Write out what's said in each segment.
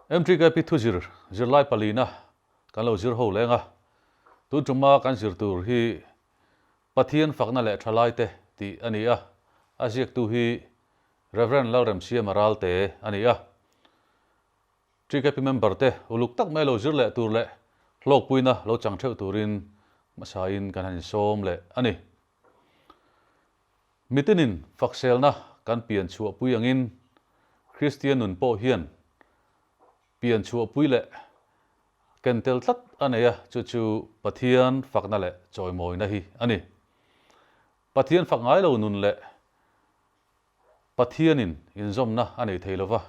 MTKP thuzir zirlai palina kan lo zir ho leng a, tun tuma kan zir tur hi Pathian fakna leh thalaite tih a ni a, a ziaktu hi Rev. Lalremsiama Ralte a ni a. TKP member te uluk tak mai lo zir leh tur leh hlawkpuina lo chang theuh turin hmasain kan han insawm leh a ni. Mitinin fakselna kan pian chhuahpui angin Kristian nun pawh hian pian chhuahpui leh ken tel tlat a nei a, chu chu Pathian fakna leh chawimawina hi a ni. Pathian fak ngai lo nun leh Pathianin inzawmna a nei thei lo va.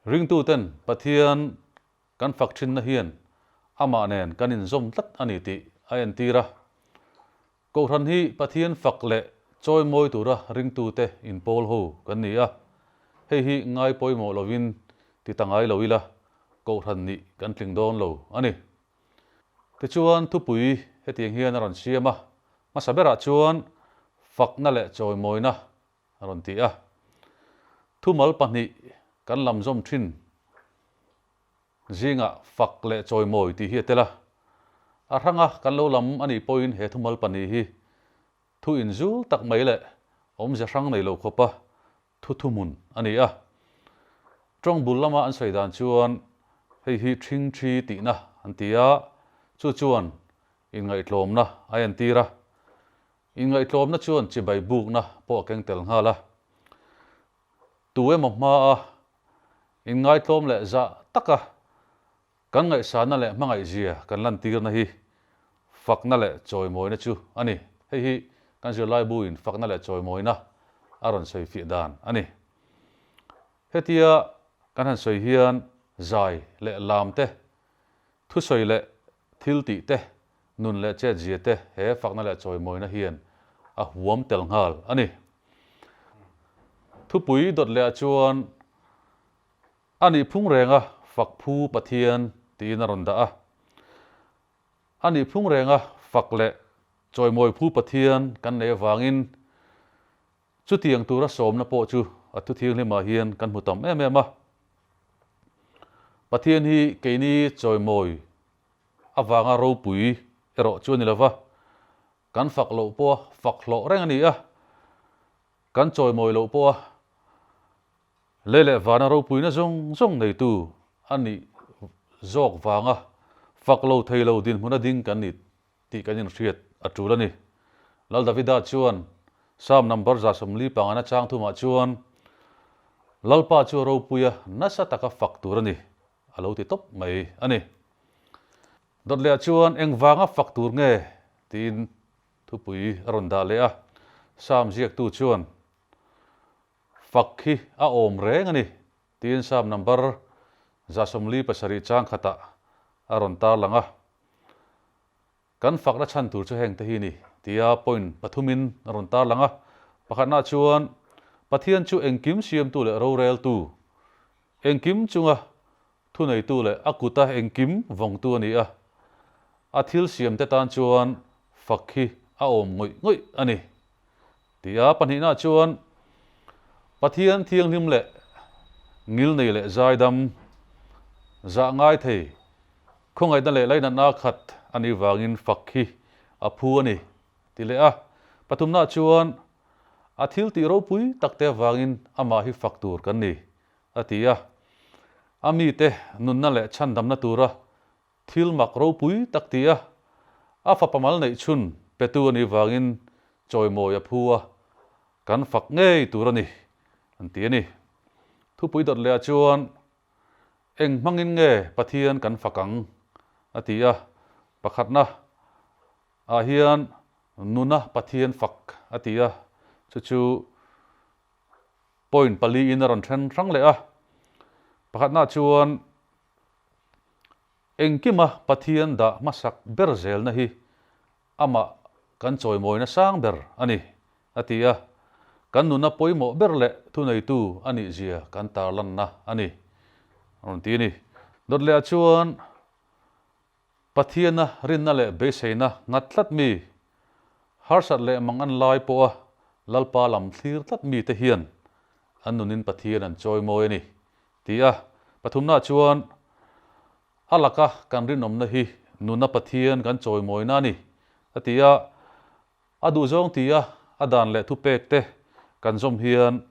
Ringtuten Pathian kan fak thinna hian amah nen kan inzawm tlat a ni tih a entir a. Kohhran hi Pathian fak leh chawimawi tura ringtute inpawl ho kan ni a, hei hi ngai pawimawh lovin ti ta ngai lo ila Kohhran nih kan tling dawn lo a ni. Tichuan thupui hetiang hian a rawn siam a, hmasa berah chuan fakna leh chawimawina a rawn ti a. Thumal pahnih kan lam zawm thin zingah fak leh chawimawi tih hi a tel a. A hranga kan lo lam a nih pawhin he thumal pahnih hi thu inzul tak mai leh awmze hrang nei lo khawpa thu thuhmun a ni a. Tawng bul lama an sawi dan chuan hei hi ṭhing ṭhi tihna an ti a, chu chuan inngaihtlawmna a entir a. Inngaihtlawmna chuan chibai bukna pawh a keng tel nghal a. Tu emaw hmaa inngaitlawm leh zah taka kan ngaihsana leh hmangaihzia kan lantirna hi fakna leh chawimawina chu a ni. Hei hi kan zirlaibuin fakna leh chawimawina a rawn sawi fiah dan a ni. Hetia kan han sawi hian zai leh lam te, thusawi leh thil tih te, nun leh chetzia te he fakna leh chawimawina hian a huam tel nghal a ni. Thupui dawt leh ah chuan a nih phung renga fak phu Pathian tiin a rawn dah a. A nih phung renga fak leh chawimawi phu Pathian kan neih avangin chutiang tura sawmna pawh chu a thu thianghlimah hian kan hmu tam em em a. Pathian hi keini chawimawi avanga ropui erawh chu a ni lova, Kan fak loh pawha fak hlawh reng a ni a, kan chawimawi loh pawha lei leh vana ropuina zawng zawng neitu a nih zawk vanga fak lo thei lo dinhmuna ding kan ni tih kan inhriat a tul a ni. Lal Davida chuan Psalm number 140 pangana chang thumah chuan, Lalpa chu a ropuia nasa taka fak tur a ni, a lo ti tawp mai a ni. Dawt leh ah chuan engvanga fak tur nge tiin thupui a rawn dah leh a, Psalm ziaktu chuan fak hi a awm reng a ni tiin Psalm number 147 chang khatah a rawn tarlang a. Kan fakna chhan tur chu heng te hi ni tia point pathumin a rawn tarlang a. Pakhatnaah chuan Pathian chu engkim siamtu leh roreltu, engkim chunga Thuneitu leh a kuta engkim vawngtu a ni a, a thil siamte tan chuan fak hi a awm ngawih ngawih a ni. Tia pahnihnah chuan Pathian thianghlim leh ngilnei leh zaidam, zah ngai thei, khawngaihna leh lainatna khat a nih vangin fak hi a phu a ni, ti leh a. Pathumnah chuan a thil tih ropui takte avangin amah hi fak tur kan ni, a ti a. A mite nunna leh chhandamna tura thil mak ropui tak ti a, a fapa mal neih chhun petu a nih vangin chawimawi a phu a, kan fak ngei tur a ni, an ti a ni. Thupui dawt lehah chuan, Eng hmangin nge Pathian kan fak ang? a ti a. Pakhatna ah hian nuna Pathian fak a ti a, chu chu Point pali in a rawn then hrang leh a, pakhatna chuan engkima Pathian dah hmasak ber zelna hi amah kan chawimawina sang ber a ni, a ti a, kan nuna pawimawh ber leh thuneitu a nih zia kan tarlanna a ni, a rawn ti a ni. Dawt lehah chuan Pathiana rinna leh beiseina nghat tlat mi, harsat leh mang an lai pawha Lalpa lam thlir tlat mite hian an nunin Pathian an chawi mawi a ni, ti a. Pathumna chuan a laka kan rinawmna hi nuna Pathian kan chawimawina a ni, a ti a. A duhzawng tia a dan leh thupek te kan zawm hian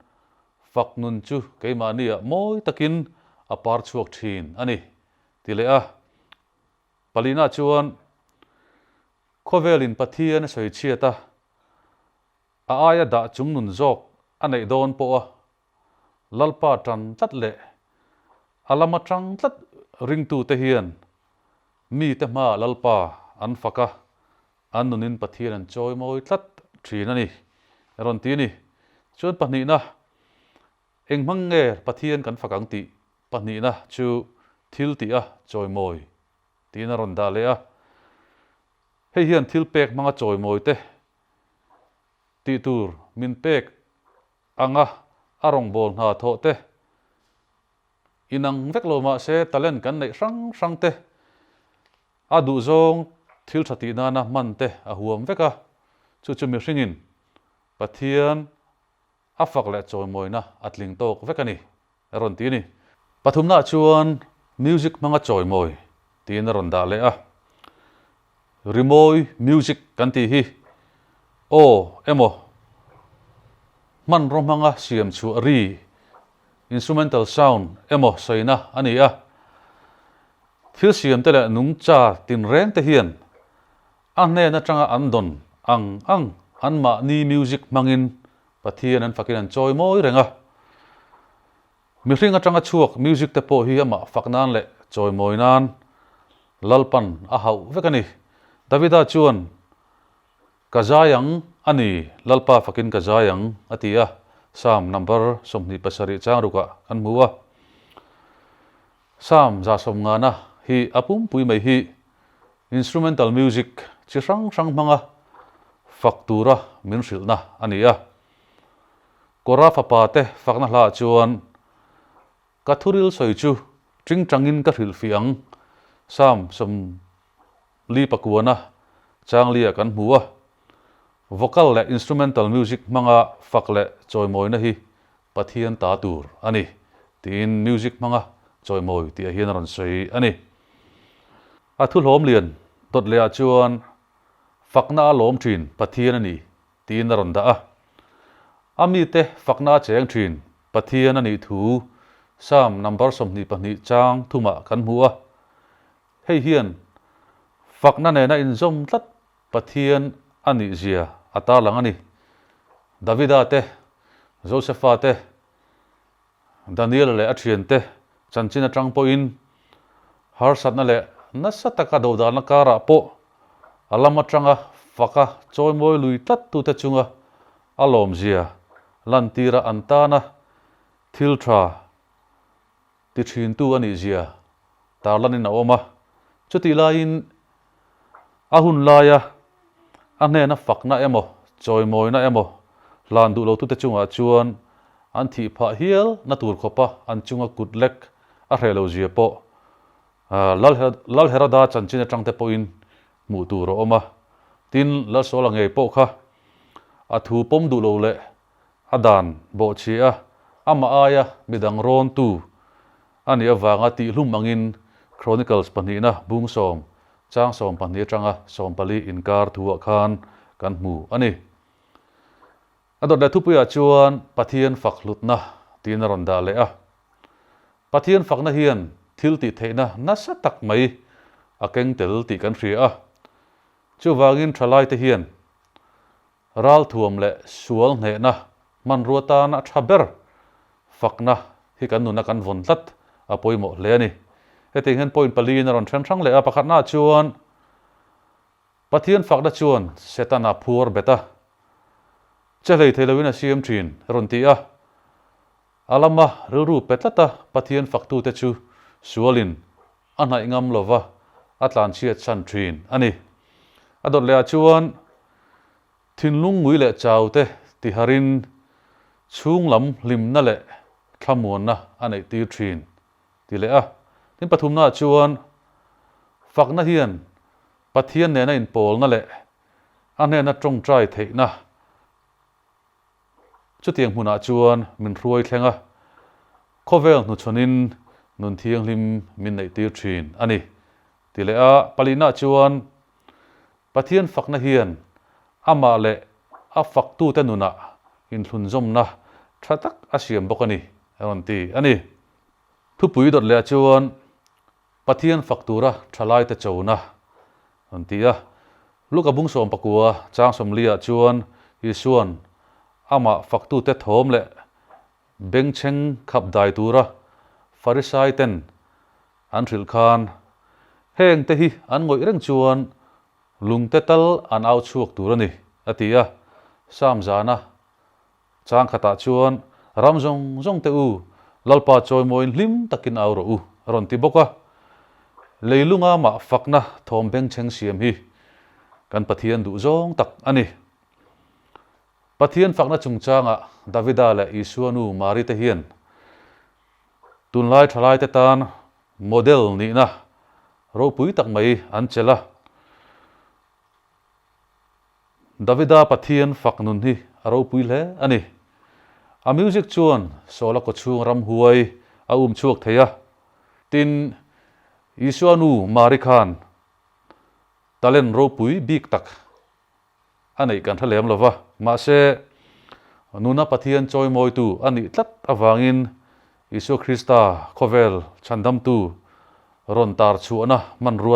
fak nun chu keimahniah mawi takin a par chhuak thin a ni, ti leh a. Palina chuan khawvelin Pathian a sawi chhiat a, a aia dah chung nun zawk a neih dawn pawha Lalpa tan tlat leh a lama tang tlat ringtute hian mite hmaah Lalpa an fak a, An nunin Pathian an chawi mawi tlat thin a ni, a rawn ti a ni. Chuan pahnihna, eng hmang nge Pathian kan fak ang tih pahnihna chu thil tih a chawi mawi tiin a rawn dah leh a. Hei hian thil pek hmanga chawi mawi te tih tur min pek anga a rawngbâwl hna thawh te inang vek lo mah se talent kan neih hrang hrang te A duhzawng thil tha tih nana hman te a huam vek a, chu chu mihringin Pathian a fak leh chawimawina a tling tawk vek a ni, a rawn ti a ni. Pathumnaah chuan music hmanga chawimawi tiin a rawn dah leh a, rimawi music kan tih hi aw emaw hmanraw hmanga siam chhuah ri, instrumental sound, emaw sawina a ni a. Thil siamte leh nungcha tinrengte hian a hnen atanga an dawn ang ang anmahni music hmangin Pathian an fakin an chawi mawi reng a. Mihring atanga chhuak music te pawh hi amah fak nan leh chawi mawi nan Lalpan a hauh vek a ni. Davida chuan, Ka zai ang a ni, Lalpa fakin ka zai ang, a ti a, Psalm number 27 chang rukah kan hmu a. Psalm 150 hi a pumpui mai hi instrumental music chi hrang hrang hmanga fak tura min hrilhna a ni a. Kora fapa te fakna hlaah chuan ka thuril sawi chu tingtangin ka hrilhfih ang, Psalm 49 changlia kan hmu a. Vocal leh instrumental music hmanga fak leh chawimawina hi Pathian ta tur a ni, tiin music hmanga chawimawi tih ah hian a rawn sawi a ni. A thuhlawm lian dawt leh ah chuan fakna a lawm thin Pathian a ni tiin a rawn dah a. A mite fakna a cheng thin Pathian a nih thu Psalm number 22 chang thumah kan hmu a. Hei hian fakna nena inzawm tlat Pathian a nih zia a tarlang a ni. Davida te, Josefa te, Daniela leh a thiante chanchin atang pawhin harsatna leh nasa taka dodalna karah pawh a lam atanga faka chawimawi lui tlat tute chunga a lawmzia lantira an tana thil tha ti thintu a nih zia tarlanin a awm a. Chutih laiin a hun laia a hnena fakna emaw chawimawina emaw hlan duh lotute chungah chuan an thih phah hial na tur khawpa an chunga kut lek a hreh lo zia pawh Lalherada chanchin atangte pawhin hmuh tur a awm a. Tin, Lalsawla ngei pawh kha a thu pawm duh lo leh A dan bawhchhia a, amah aia midang rawntu a nih avanga tihhlum angin Chronicles pahnihna bung sawm, chang 12 atanga 14 inkar thuah khan kan hmu a ni. A dawt leh thupuiah chuan Pathian fak hlutna tiin a rawn dah leh a. Pathian fakna hian thil tih theihna nasa tak mai a keng tel tih kan hria a. Chuvangin thalaite hian Ralthuam leh sual hnehna hmanrua tana tha ber fakna hi kan nuna kan vawn tlat a pawimawh hle a ni. Hetiang hian point pali in a rawn then hrang leh a, pakhatnaah chuan Pathian fakna chuan Setana phuar bet a, che hlei thei loin a siam thin a rawn ti a. A lama rilru pe tlata Pathian faktute chu sualin a hnaih ngam lova a tlanchhiat chhan thin a ni. A dawt lehah chuan thinlung ngui leh chau te tiharin chhunglam hlimna leh thlamuanna a neih tir thin ti leh a. Tin pathumnaah chuan fakna hian Pathian nena inpawlna leh a hnena tawngtai theihna Chutiang hmunah chuan min hruai thleng a, khawvel hnuchhawnin Nun thianghlim min neihtir thin a ni. Ti leh a palihnaah chuan Pathian fakna hian amah leh a faktute nunah inthlunzawmna tha tak a siam bawk a ni, a rawn ti a ni. Thupui dawt lehah chuan Pathian fak tura thalaite chona rawn ti a. Luka bung 19 chang 40 ah chuan Isuan amah faktute thawm leh Bengchheng khap dai tura Farisai ten an hrilh khan heng te hi an ngawih reng chuan lungte tal an au chhuak tur a ni, a ti a. Sam zana chang khatah chuan ram zawng zawng te u, Lalpa chawimawiin hlim takin au rawh u, a rawn ti bawk a. Leilunga mah fakna thawm bengchheng siam hi kan Pathian duh zawng tak a ni. Pathian fakna chungchangah Davida leh Isua nu Mari te hian tunlai thalaite tan model nihna ropui tak mai an chelh a. Davida Pathian fak nun hi a ropui hle a ni. A music chuan Saula kawchhung ramhuai a um chhuak thei a. Tin, Isua nu Mari khan talent ropui bik tak a neih kan hre lem lo va, mahse nuna Pathian chawimawitu a nih tlat avangin Isua Krista khawvel chhandamtu rawn tar chhuahna hmanrua.